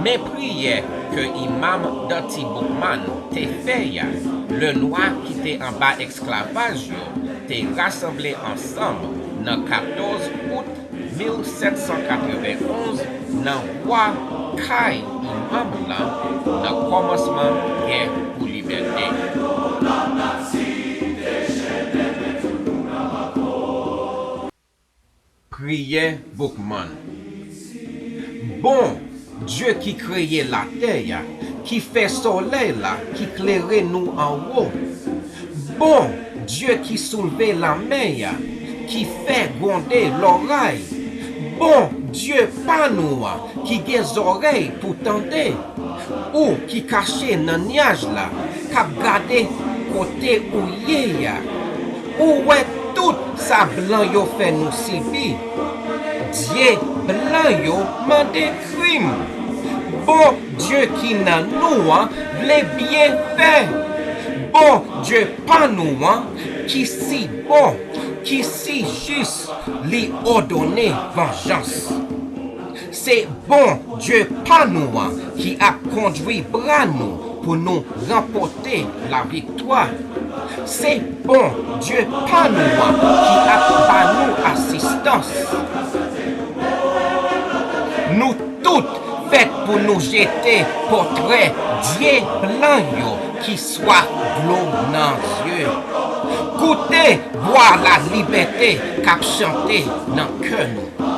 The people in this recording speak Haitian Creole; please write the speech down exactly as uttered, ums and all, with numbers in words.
Men priyè ke Imam Dutty Boukman te fè a, Lènwa ki te anba esklavaj yo te rasanble ansanm nan katòz out mil sèt san katrevenn onz nan wa kay Imam lan nan kòmansman gè pou libète. Priyè Boukman. Bon Dye ki kreye latè a, ki fè solèy la ki klere nou anwo. Bon Dye ki soulve lanmè a, ki fè gwonde loray. Bon Dye pa nou an ki gen zòrèy pou tande. Ou ki kache nan nyaj la, k ap gade kote ou ye a. Ou wè tout sa blan yo fè nou sibi. Dye blan yo mande krim. Bon Dye ki nan nou an vle byen fè. Bon Dye pa nou an ki si bon, ki si jis, li òdone vanjans. Se bon Dye pa nou an ki ap kondwi bra nou pou nou ranpòte laviktwa. Se bon Dye pa nou an ki ap ba nou asistans. Nou tout fèt pou nou jete pòtrè dye blan yo ki swaf dlo nan zye. Koute vwa lalibète k ap chante nan kè nou.